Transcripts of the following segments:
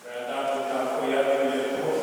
Pe a tatou tapuai atu i le Atua,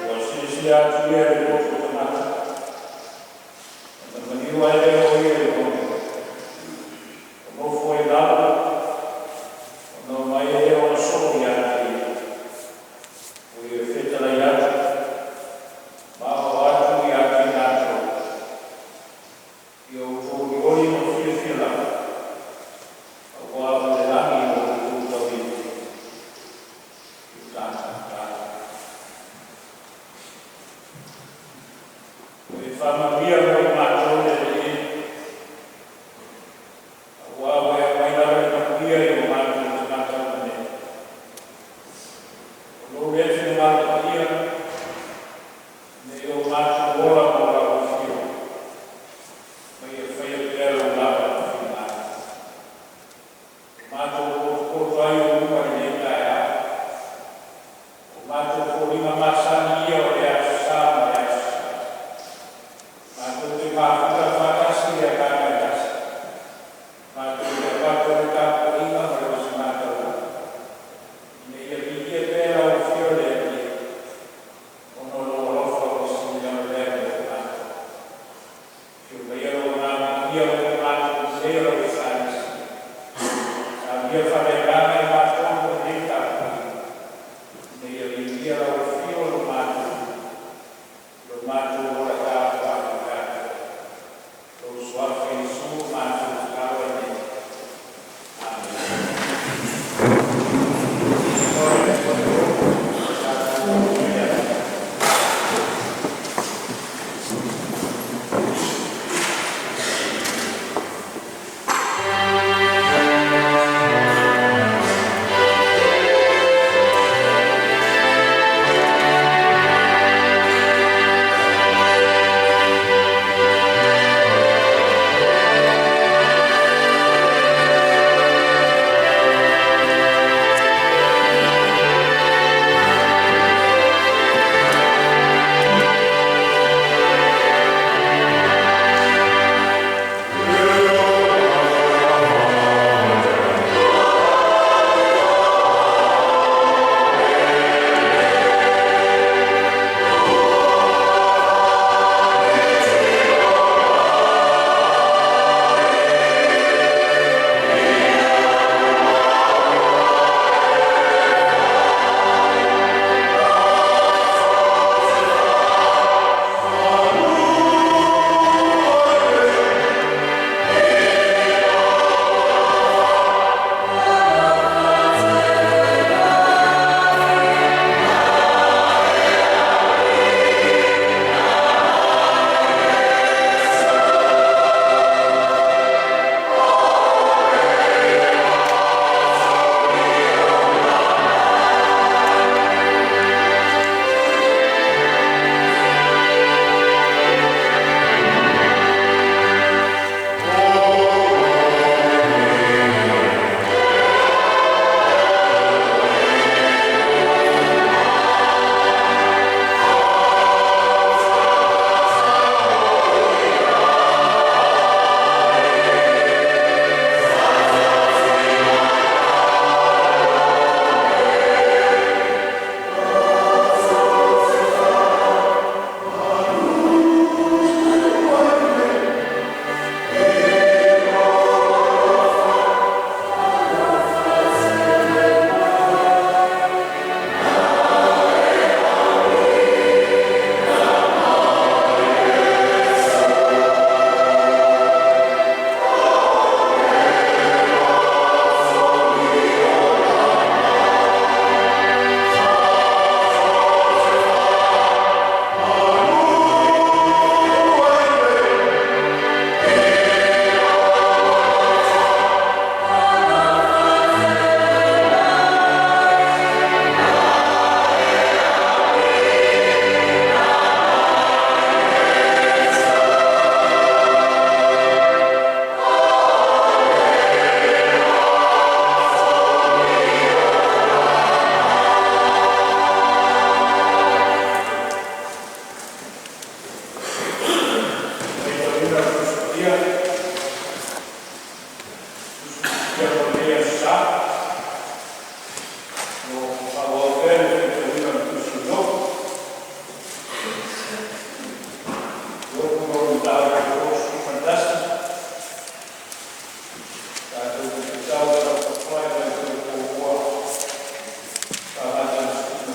Ua silasila atu ia i le loto tagata, ona maliu ae lea o Ia i lona, ua nofo ai i lalo, ona aumai ai lea o ona soo ia te ia. Ua ia fetalai atu ma aoao atu ia te i latou, “Ia outou olioli ma fiafia lava, auā ua i le lagi lo outou tauivi i le. Ua e faamanuia mo i matou le Alii e, auā ua e aumai lava le manuia i o matou tagata uma nei. O lou lea finagalo paia, ina ia o matou ola mo lau afio, ma ia faia pea lou lava finagalo. Ua matou potopoto ai i ou luma i lenei taeao, o matou foliga masani ia o le aso Sa ma le aso Sa, matou te mafuta faatasi i le Agaga e tasi, matou te avatu ai le tapuaiga ma le ositaulaga, ina ia viia pea lau Afio le Alii, ona o lou alofa ua siliamalea mo i matou. Afio maia lou Agaga Paia mo i matou nei o lau Ekalesia, saunia faaleagaga i matou mo lenei tapuaiga, ina ia viia lau Afio.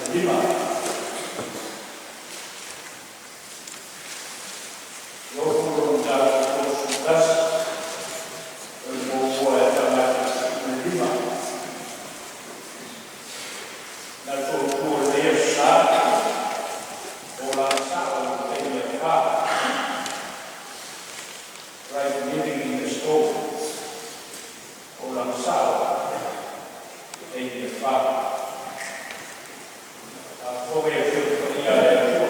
5. 20 mataupu 31, o le muamua e agai i le 5. Na soifua i lenei Aso Sa o olaga sao i le taimi e 4. Right living in the storm. Olaga sao i le taimi e 4. Tafofoga i Afioga Paia a le Atua,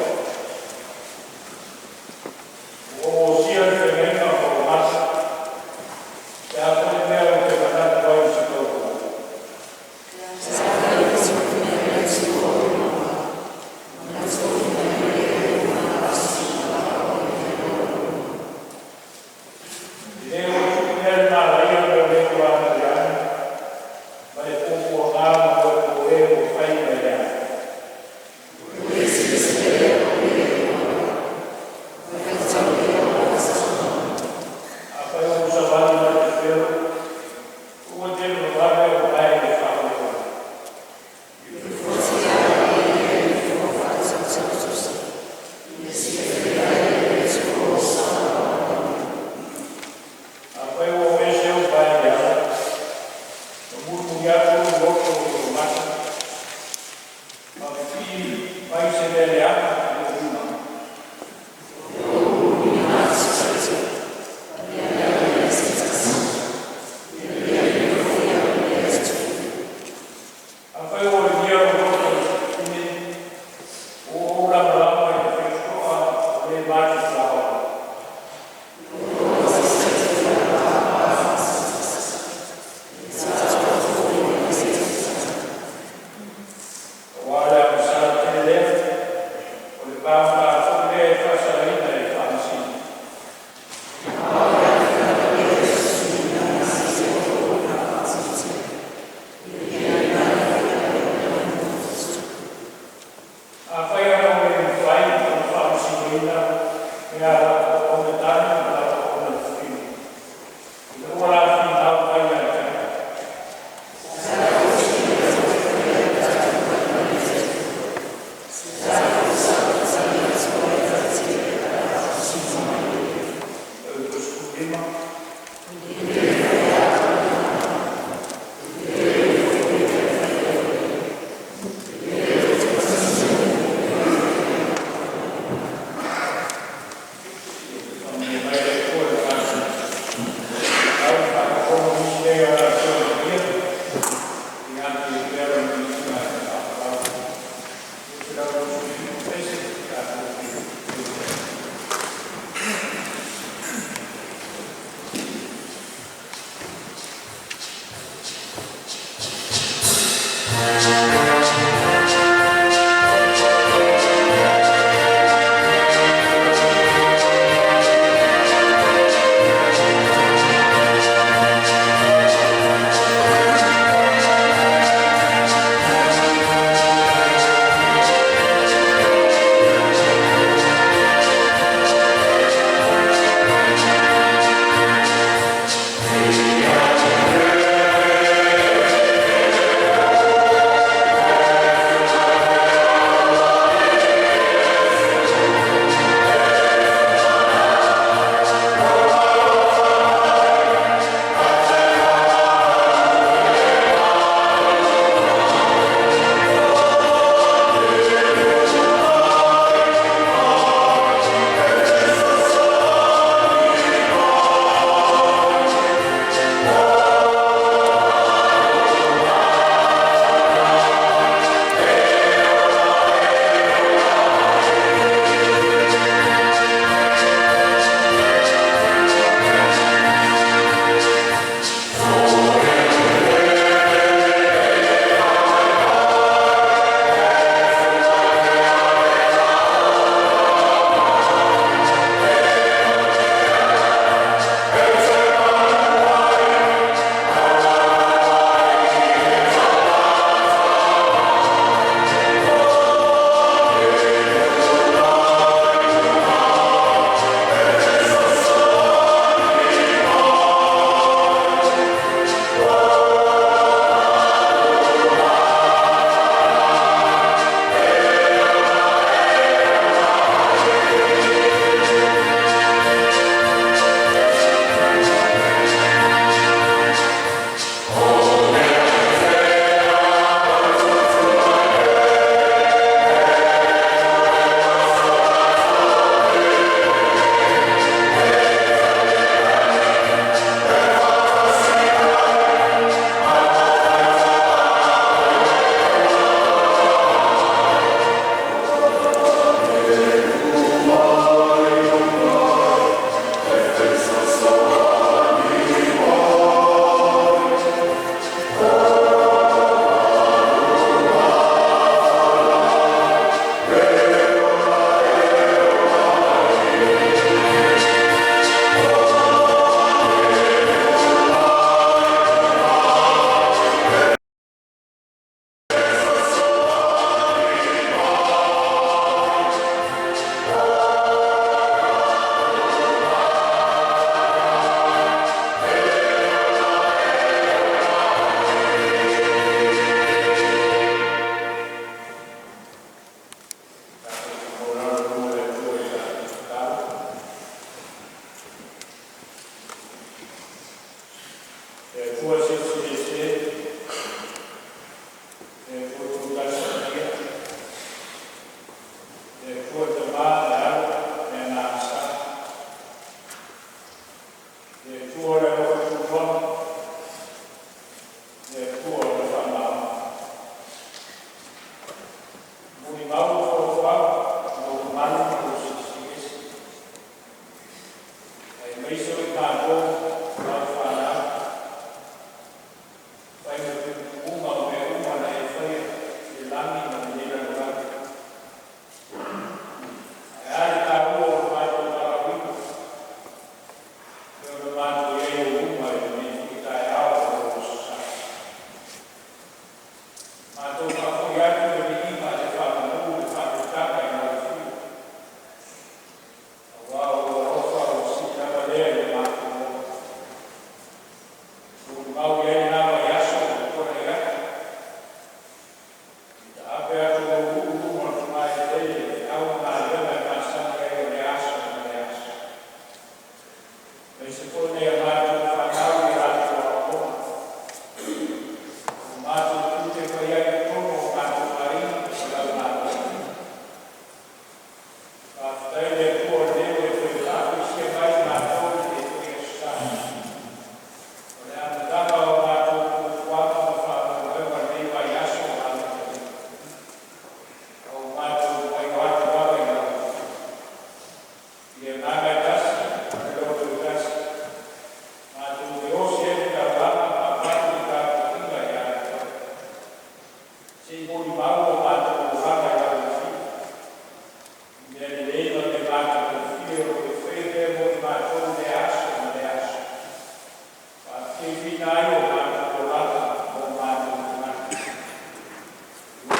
ua ou osia le feagaiga ma ou mata, pe a foi le mea ou te manatu ai i se tautua. E le ua tupu lea le malaia mo le ua agai ane, ma le puapuaga ma le popoe ua fai ma e ale. Afai ua ou savali ma le fefelo, aua e te logavave au vae i le faamoemoe. Afai ua ou ese ou vae i le ala, ma mulimuli atu ou loto i lou mata, ma pipii mai se mea leaga i lou lima. Afai ua olegia lou loto i se fafine, ua ou lamalama i le faitotoa o le matutuaoa. Aua o le agasala tele lea o Molimau ma fuafuaga i lou mamalu ma lou silisili ese, aemaise o i matou o lau fanau, fai ma tuutuuga o mea uma na e faia i le lagi ma lenei lalolagi. Ae a le taua o lo matou valaauina e pei ona matou i ai i ou luma i lenei foi taeao ma lou aso Sa. Matou faafoi atu le viiga, le faamanu ma le faautautaga i lau Afio, aua o lou alofa ua sili lava lea i lo matou ola. E molimau i ai lena vaiaso ua tuanai atu, i le taape atu o lou'u i luma o le fogaeleele i feau ma galuega e masani ai o lea aso ma lea aso, aemaise foi nai a matou fanau i a latou aoaoga, o matou tiute e faia ai i totonu o matou aiga ma lau galuega. Faafetai i le Atua o lea ua e toe faafoisia mai i matou i lenei foi aso Sa, o le amataga o a matou fuafuaga ma faamoemoega o lenei vaiaso ma amatalia, a ua matou uluai o atu lava i lau Afio, i le agaga e tasi ma le loto e tasi, matou te osi ai le taulaga ma avatu le tapuaiga ia te Oe. Se i molimau lo matou olaga i lau Afio, i mea lelei ma mea matagofie o lo o e faia pea mo i matou i lea aso ma lea aso, faafiafiaina ai o matou olaga ma o matou tagata. Ua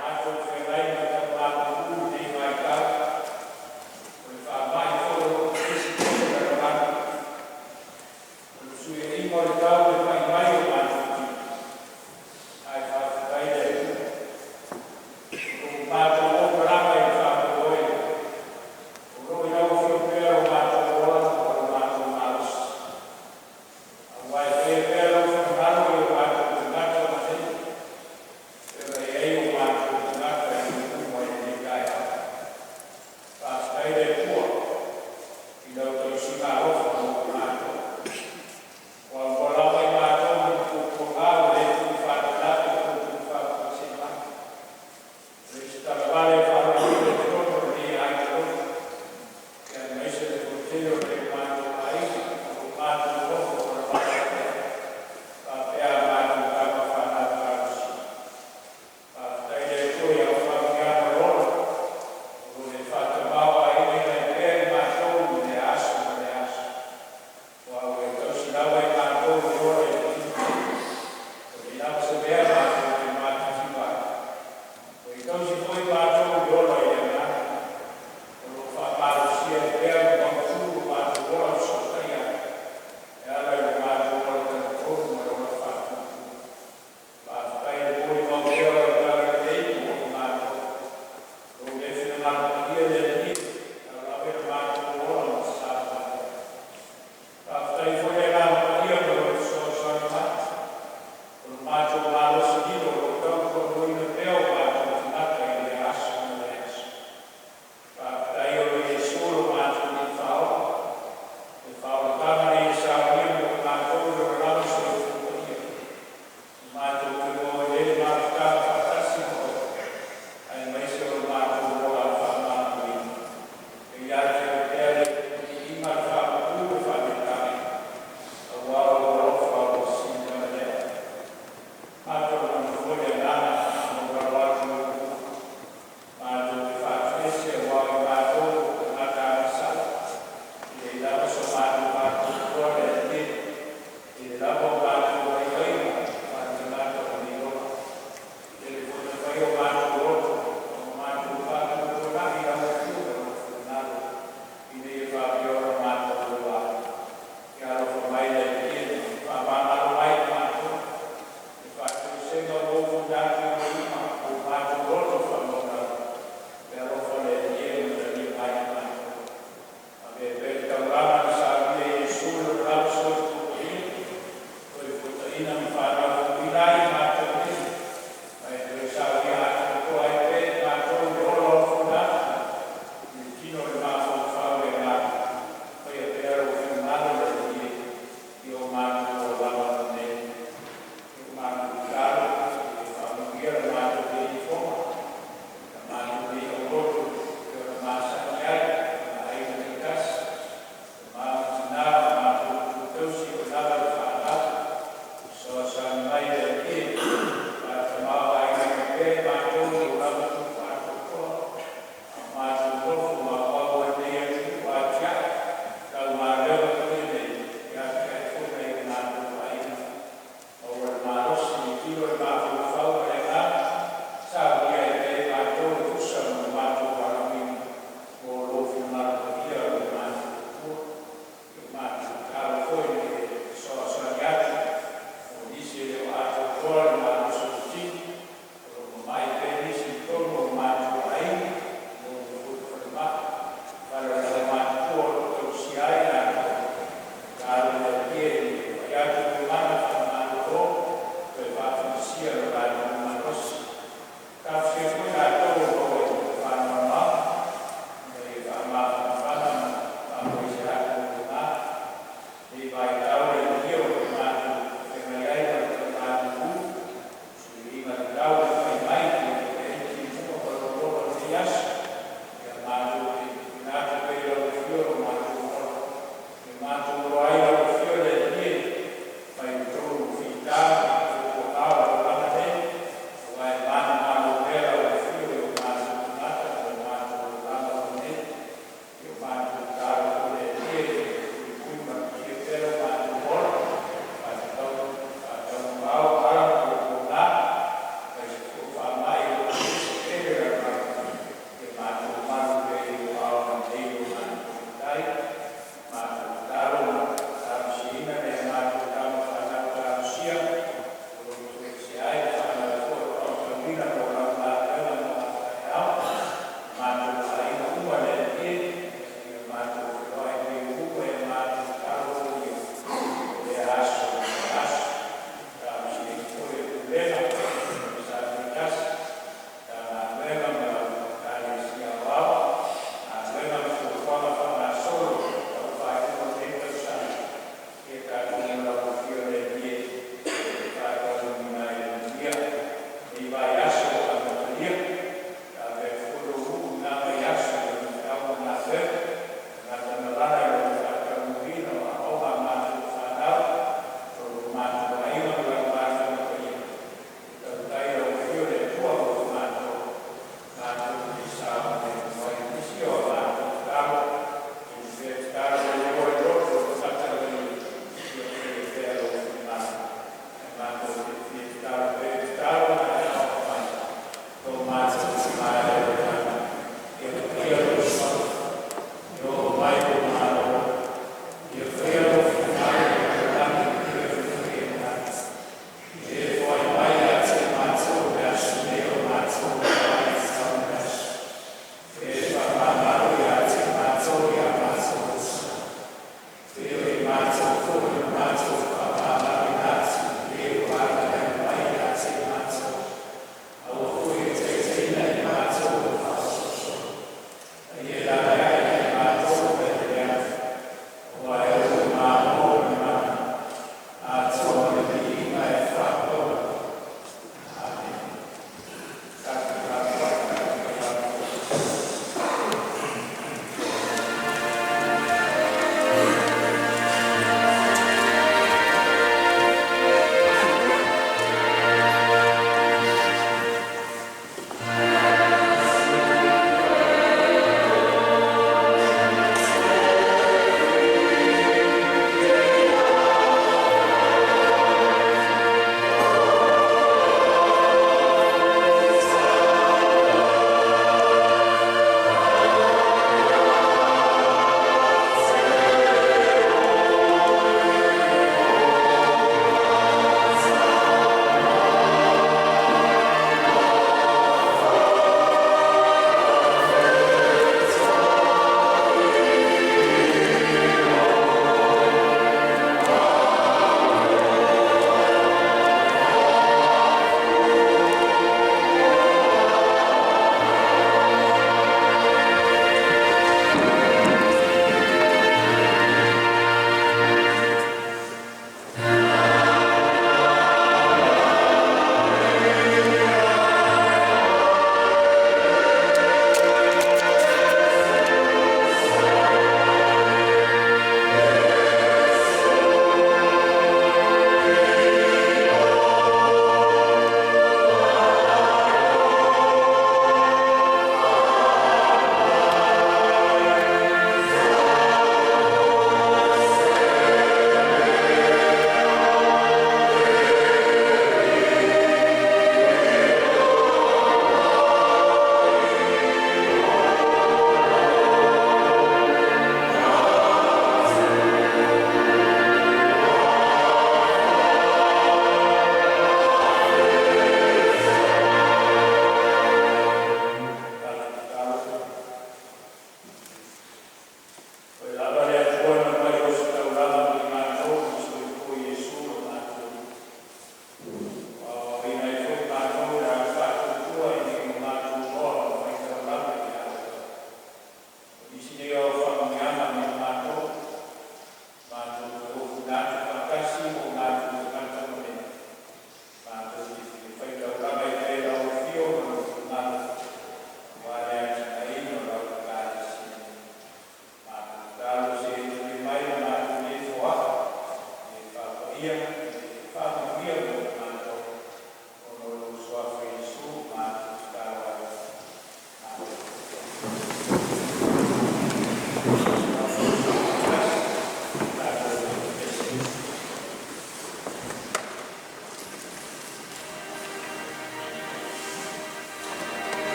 matou feagai ma le taugā pagū i lenei vaitau, o le faamai foi o lo o pepesi foi le lalolagi, o le fesuiaiga o le tau i le pai mai o matou tino, ae faafetai i le Atua o lo o matou ola lava i le faamoemoe o lo o i lau Afioga pea lo matou ola ma lo matou malosi. Aua e faia pea lou finagalo i o matou tagata ma nei, e pei ona i ai o matou tagata i lou luma i lenei taeao. Faafetai i le Atua i lau tausiga alofa mo i matou, ua aumua lava i matou mai le puapuaga ua le tuufaatalape po o tuufaafuasei mai. O le isi talavale e faalogoina i totonu o lenei aiga lotu, aemaise le toatele o nai o matou aiga o lo o matou nonofo malamalama pea, faapea a matou tama fanau talosia. Faafetai i le Atua i au faamanuiaga ogaoga o lo o e faatamaoaigaina ai pea i matou i lea aso ma lea aso, aua ua e tausi lava i matou i le ola i le tino, ua leai lava se mea matou te matitiva ai. Ua e tausi foi i matou i le ola i le agaga, o lo o faamalosia ai pea ma mautu lo matou ola fesootai ai e ala i lo matou ola talitonu ma le ola faatuatua. Faafetai i le molimau pea o lau talalelei mo i matou. Lou lea finagalo paia le Alii, e ao lava ona matou ola ma savalivali. Faafetai foi le Agaga Paia mo lou fesoasoani mai, o lo matou malosi lilo o lo o tautualuaina pea o matou tagata i lea aso.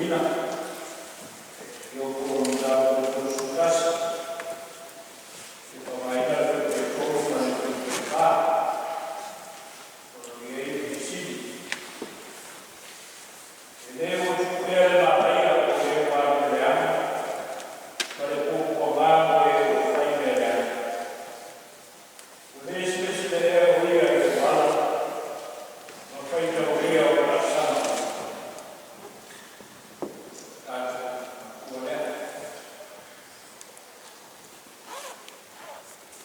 Faitauina Iopu mataupu 31, e faaaogaina le fuaiupu 3 ma le fuaiupu 4. O lo o i ai le fesili: E le ua tupu ea le manaia o e ua alu i le leaga, ma le puapuaga mo e ua fai mea leaga? Ua le silasila ea o Ia i ou ala ma faitaulia ou laasaga? Tatou matua lea.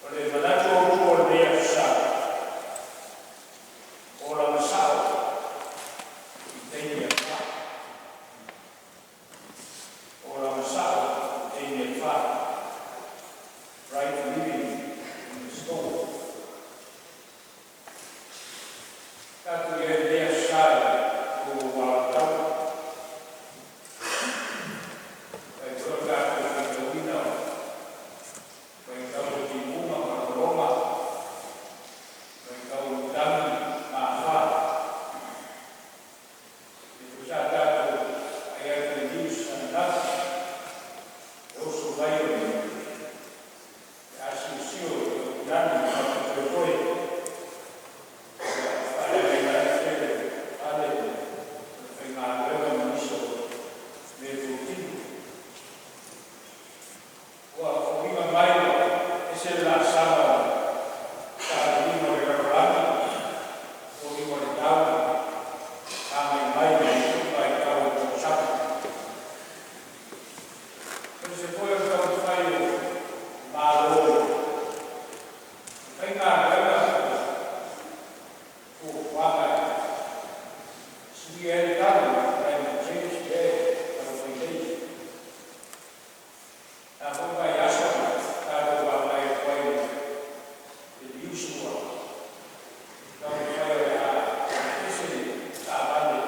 O le manatu autu o lenei aso Sa, olaga sao i taimi e fa. Olaga sao i taimi e fa. Right living in the storm. Tatou i ai i lenei aso Sa i o alataua. Faitau o tatou faitauina vaitau o timuga ma lologa, vaitau o matagi ma afa. E foi sa tatou vaai atu i le news ananafi, le oso mai o le asiosio i lagi ma faafoefoe, faaleagaina ai le fale ma le faigaluega ma nisi o meatotino. Ua foliga mai ua ese le laasaga o le taaviliga o le lalolagi, foliga o le tau e agai mai le vaitau o tausaga. Aemaise foi o le taumafai o Malo e faigaluega fuafuaga e suia ai le tau, climate change lea e taumafai nei. Le la foi vaiaso na tatou vaavaai atu ai i le news ua taumafai o le a aveese le taavale.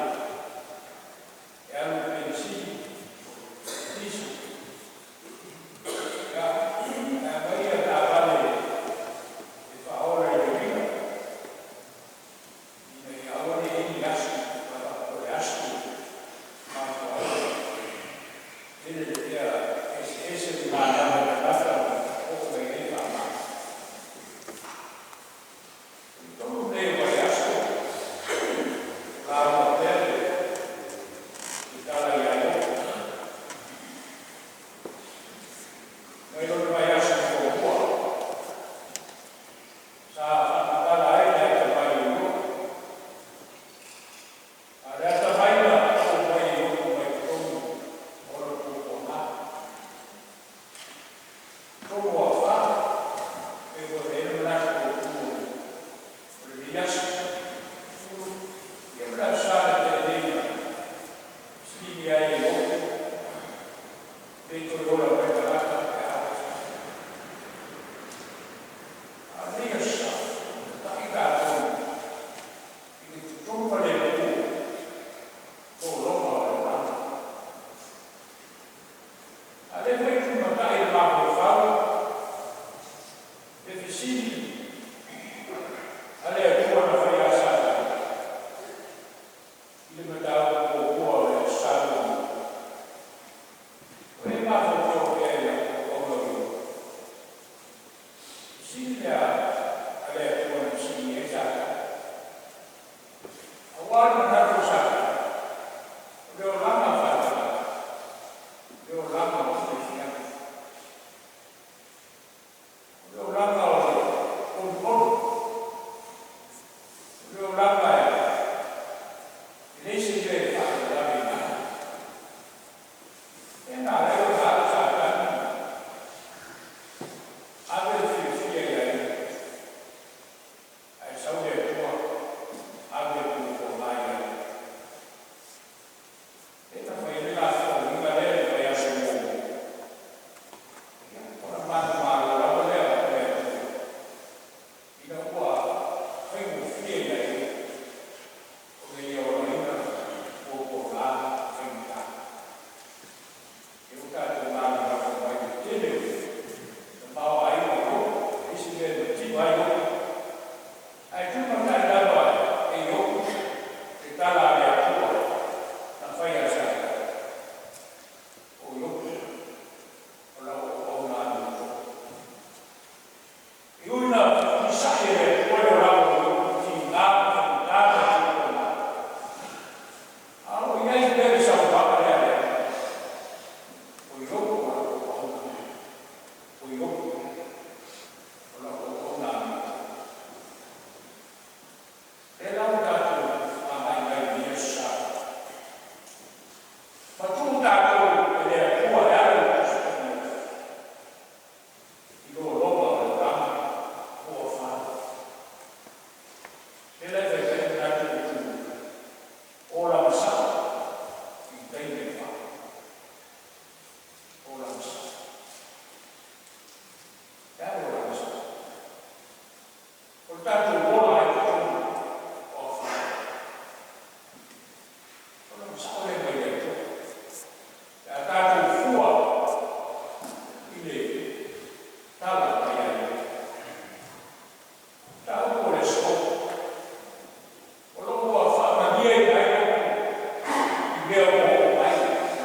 mea ua oo mai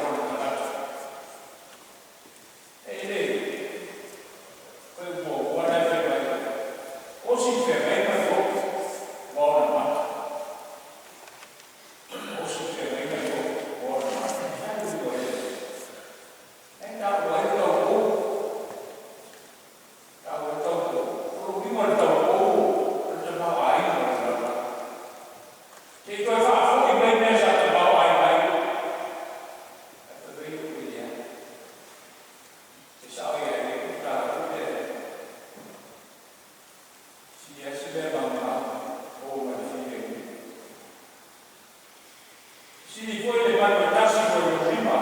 lona tagata. E le koe muamua la e fai mai, osi le feagaiga i ou ma ona mata. Osi le feagaiga i ou ma ona mata. E alu i ai. E taua ai le taupou. Taua ai le taupou. O le uiga o le taupou o le tamaoaiga o le lalolagi. Se i toe faafoi mai mea sa tamaoaiga ai. Ae fai mai upu i leai. E sao ia le tala foi lea. Si e se mea maumau o ma le filemu. Sili foi le manu e tasi mai lou lima,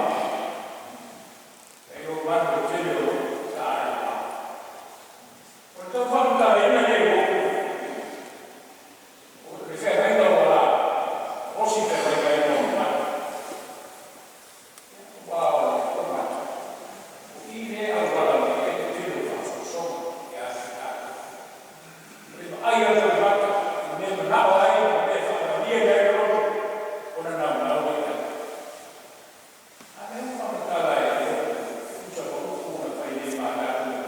nai lo manu e tele o lo o ta'a i le vao. O le tau faamatalaina lea i upu, o le feagaiga ua la, osi feagaiga ai ma ona mata. Ua o le mata, o i lea auala mai ai le tele o faaosoosoga ia te tatou. O le vaai atu o le mata i mea manao ai ma mea faamalie ai le loto, ona naunau lea i ai. A lea ua faamatala e tusa ma upu na fai nei ma tatou.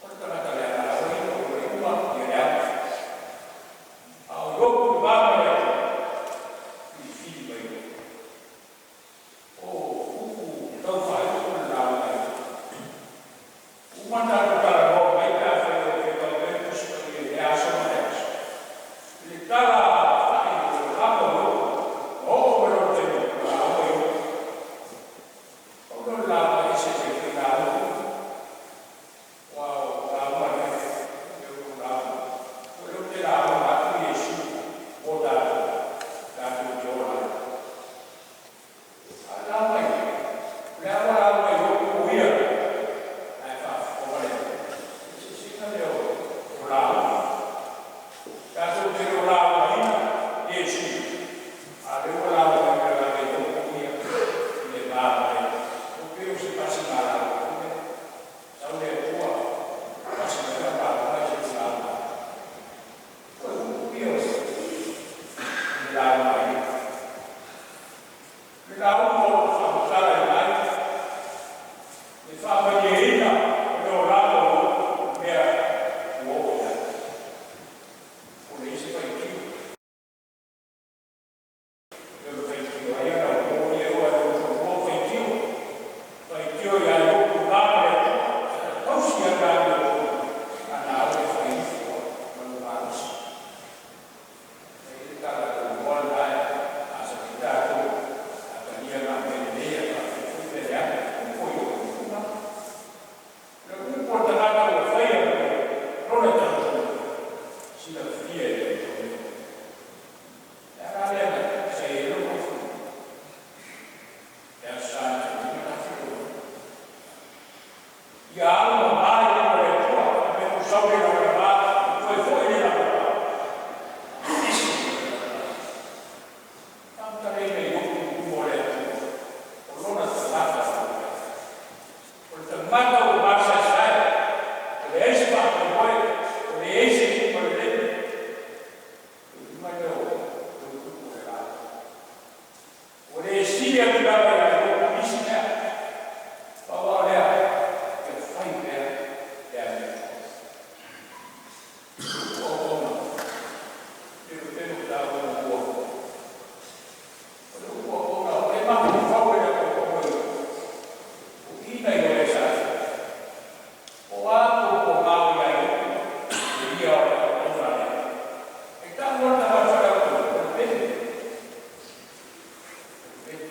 O le tagata leaga lava ia o le iuga ia leaga. A o Iopu i le va ma le Atua, filifili mai Iopu. O upu tau faaiu o le lauga ai. Uma tatou talanoa mai pe afai o fetau pea le Tusi Paia i lea aso ma lea aso. I le tala fa'i o le lapa o Iopu, ma oo mai loa i le taimi o lauga Iopu. Pau lea o le lauga e ese se fai lauga. Ua o lauga lea, e o lauga. O lea ou te lauga atu Iesu mo tatou, tatou te ola ai. A lauga ia, o le ua lauga Iopu o ia, ae faafofoga le eseesega lea o lauga. Tatou te le o laugaina Iesu, a lea ua laugaina lava e Iopu ia i le va ma le o pei o se pasigalauga foi lea. Sau le Atua, pasi mai lau lauga e se lauga. O le upu ia o le lauga ai. Le lauga o lo o faamatala i ai le faamalieina o le olaga o Iopu mea ua oo i ai. O le isi faitio. E o le faitio ai ana uo ia ua e o faitio. Faitio ia Iopu va ma le Atua. Tausi ana amiotonu, ana au e fai ifo ma lo malosi. E i le tala tauloa lena e asali tatou atagia na mai lenei e faafefui mea leaga. Foi o upu na. Le upu o le tagata ua faia ma lona tautino, silafia e le Atua. E ala lea na sai ai lona ufu. E aso sa na taulima tafi. Ia alu mamā i luma o le Atua, me tusau le laulama, toe foi le laulama. Isi. Faamatalaina i upu i luma o le Atua, o lona tagata ua. O le tagata ua masaesae, o leai se faamoemoe, o leai se lima lelei. O le lima lea o le upu o le lauga. Ua le sili atu lava ia Iopu nisi mea. Pau lava lea, ia fai pea le amiotonu. O auauna, pelopelo taua muamua. O le upu auauna, o le mafaufau e le auauna i o ina i o le sa. O a tou mao ia Iopu, e ia o le auauna lea. E tau le tagata le auauna, o le pele. O le pele.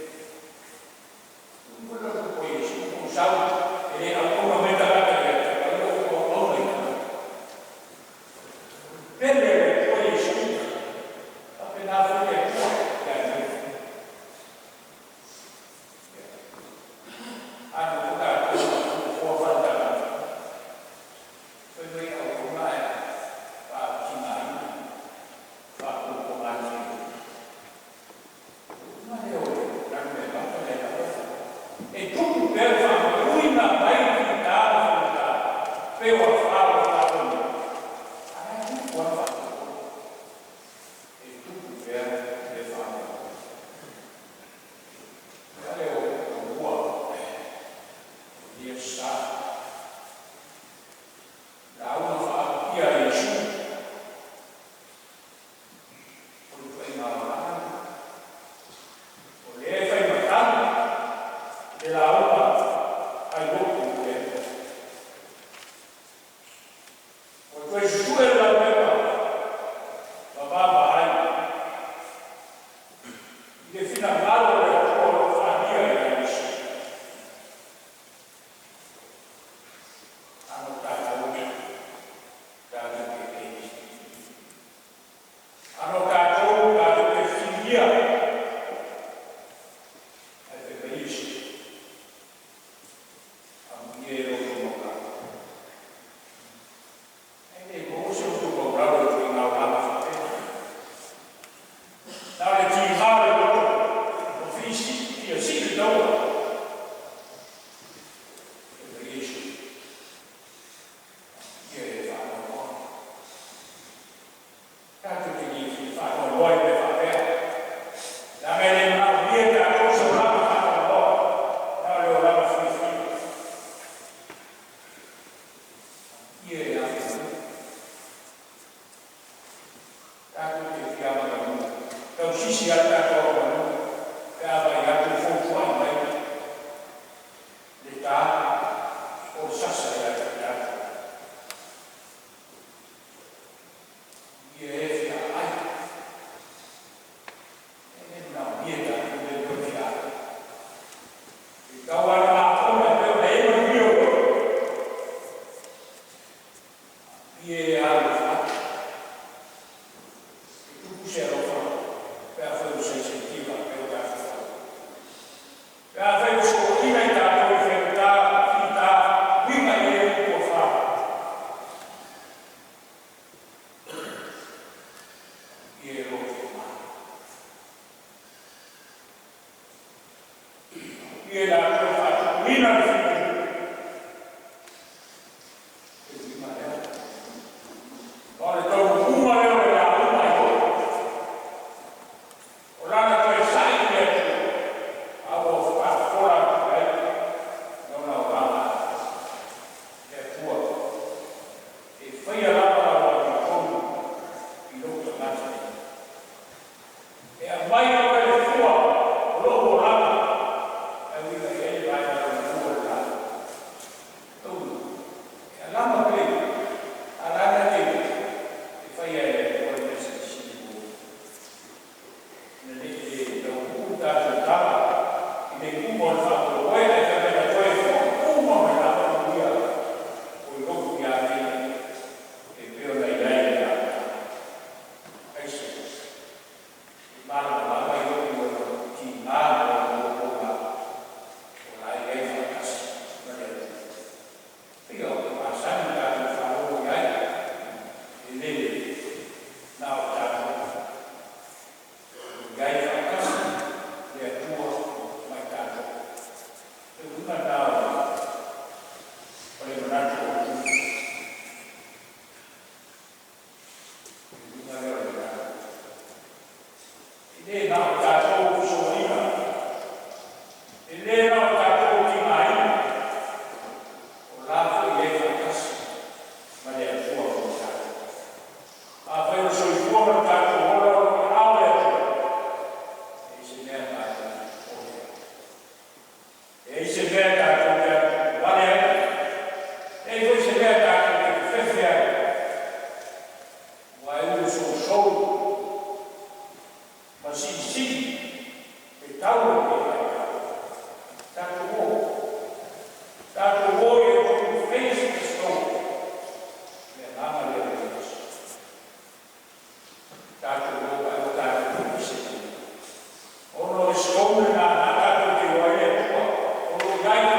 Ua le o Iesu o sau, e le auauna mai tagata ia te au, o auauna i tagata. Pele le Atua Iesu, faapena foi le Atua ia Iopu. I le finagalo o le Atua o lo o faaalia ia Iesu. Ano tatou tatou te keiki. Ano tatou tatou te fesiligia ae fai mai Iesu, amuia e lo outou maualalo. Ae le maua se loto maualalo i ituaiga olaga faapea. Na o le tiga o le loto ua fia sii le taua. Fai mai Iesu, amuia e faanoanoa. Tatou te le fia faanoanoa i mea faapea. Leaga e le manaomia e tatou se olaga faanoanoa, na o le olaga fiafia. Amuia e afemanu. Tatou te fia agamalu. Tausisi lava le tatou agamalu pe a vaai atu o fotuai mai le ta o le sasa ia te tatou. Amuia e feaai. E le manaomia e tatou le toe feaai. E tau lava ona mafona e pei ona i ai manuia o loto. Amuia e alofa atu. E tupu se alofa pe afai ua saisaitia faapea o tatou fai. Pe afai ua soaina i tatou i faigata ma fita uiga i ai upu ua fa. Amuia e loto ma. Amuia i latou e faatupuina le filemu. E uiga lea. Ma o le taunuuga lea o le lauga i o. O lana toe sa'i i le Atua, a ua faafofola atu i ai lona olaga le Atua. E faia lava lau amiotonu i lou tagata nei. E aumai oe le fua o lou olaga e uiga i ai le vaega lona lua o le lauga. Taunu, e alama pea i a la le te e faia e le Atua le mea silisili mo ina ne i le taunuu le tatou tala i le iuga o le faamoemoe ae fai mai na toe foi uma mai lava manuia o i lou ia te ia e pei ona i ai i le amataga. Aisea? E malamalama Iopi i lona tiga ma lona ogaoga o la e i ai faatasi ma le Atua. Pei o le masani na tatou faalogo i ai, e le na o tatou o i ai faatasi le Atua ma i tatou. Le uiga lena o le manatu autu. Le uiga lea o le manatu. E le na o tatou fesoaina, e le na o tatou tigaina, o la foi e i ai faatasi ma le Atua mo i tatou. Afai o le soifua ma le tatou ola o lo o i aao o le Atua, e leai se mea tatou te popole ai. E leai se mea tatou te atutuale ai, e leai foi se mea tatou te fefefe ai. Aua e ui o sousou ma siisii le tau o lenei vaitau, tatou o, tatou o ia outou face the storm. Le agaga lea o lenei aso. Tatou o ae ua tatou pipisi. Ona o le storm lena na tatou te o ai le Atua o lo o i ai.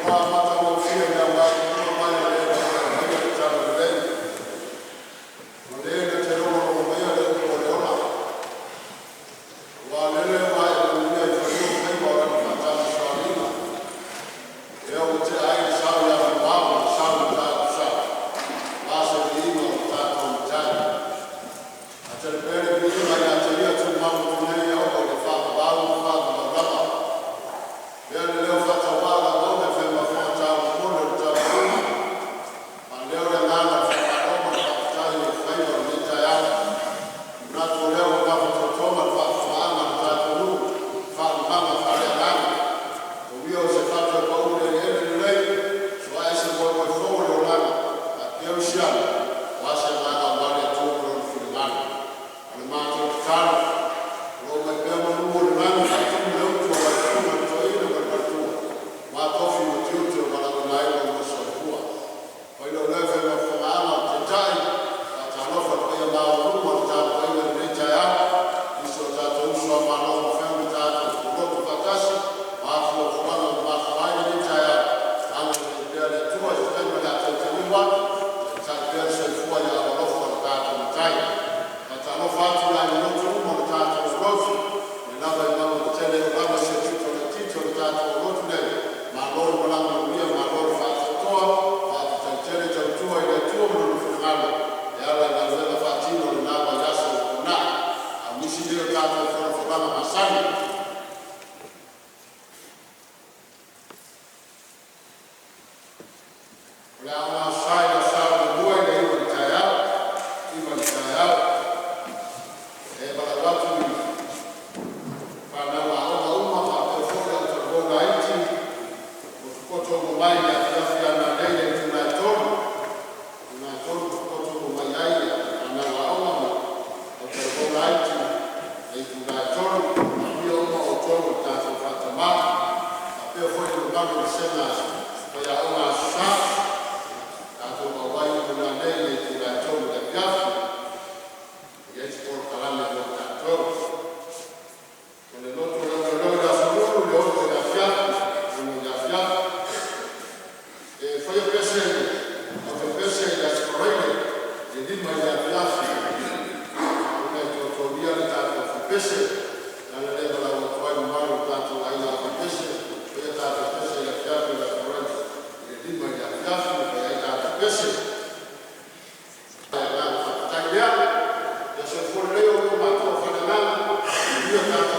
Matua matagofie le augafofoga mai a le na e aumaia le Talalelei, o le na te logologo maia le upu o le ola, aua o lele ua e manuia i fanua ma faiva o Lana faatamasoaliiga, lea ua tea ai le sao ia manuvao ma le sao o Matautu Sa, aua se viiga o lo tatou Matai. Ia tele pea le viiga ia te Ia, tumau atu nei e oo i le faavavau ma faavavau lava. Avea le leo faatauvaa o le auauna e fai ma fofoga taumolimoli o le tapuaiga, faaleo le agaga o le faamalo ma le faafetai i faiva i lenei taeao. E manatu o lea ua mafatotoga le faafofogaaga a lo tatou atunuu i faaumaga faaleagaga. Tau ia o se fatu e pau i le eleele lelei, soae se moemoe fou o le olaga faakerisiano aua se agaga aua le Atua ma Lona finagalo. O le matou tatalo, o lo o mai pea malu o le lagi e faatumu le utu a lau Susuga i le Toeaina ma le faletua aua tofi ma tiute ua valaauina ai lo oulua soifua. E faitau lea faafofogaaga a le Taitai, faatalofa i le paia maualuga o le tapuaiga i lenei taeao i si o tatou uso a Malo ua mafai ona tatou loto faatasi o a fuafuaga ua mafua ai lenei taeao, agalelei pea le Atua i se taimi o le a toe taliu atu, taitai pea le soifua i aao alofa o le tatou Matai. Faatalofa atu i aiga lotu uma o le tatou lotu mai lava i mauga tetele e oo lava i si pito itiiti o le tatou lotu nei, malo le malaga manuia, malo le faatoatoa, faafetai tele tautua i le Atua ma Lona finagalo e ala i galuega faatino i lena vaiaso ua tuanai. A o nisi nei o tatou folafolaga masani. O le Aoga Aso Sa i le aso Gafua i le 9:00 i le taeao, 9:00 i le taeao e valaau atu i fanau aoga uma faapea foi le autalavou laiti, potopoto uma mai i le afiafi a nanei i le itula e 3:00. Itula e 3:00 potopoto uma mai ai fanau aoga ma autalavou laiti i le itula e 3:00. Manuia uma outou i le tatou faatamala. Faapea foi le mamalu o le vasega Faiaoga Aso Sa, tatou auai uma nanei i le itula e 3:00 i le afiafi e i ai se polokalame mo tatou. O le loto laulelei i le aso Lulu i le 6:00 i le afiafi. E faia pese aufepese i le aso Faraile i le 5:00 i le afiafi ona e totogia le tatou aufepese. O le ala lea e valaau atu ai i le mamalu o tatou aiga aufepese, faia ta fepese i le afiafi o le aso Faraile i le 5:00 i le afiafi e fai ai tatou pese. Ma le agaga faafetai lea. Ia soifua lelei outou matua faaleagaga, manuia.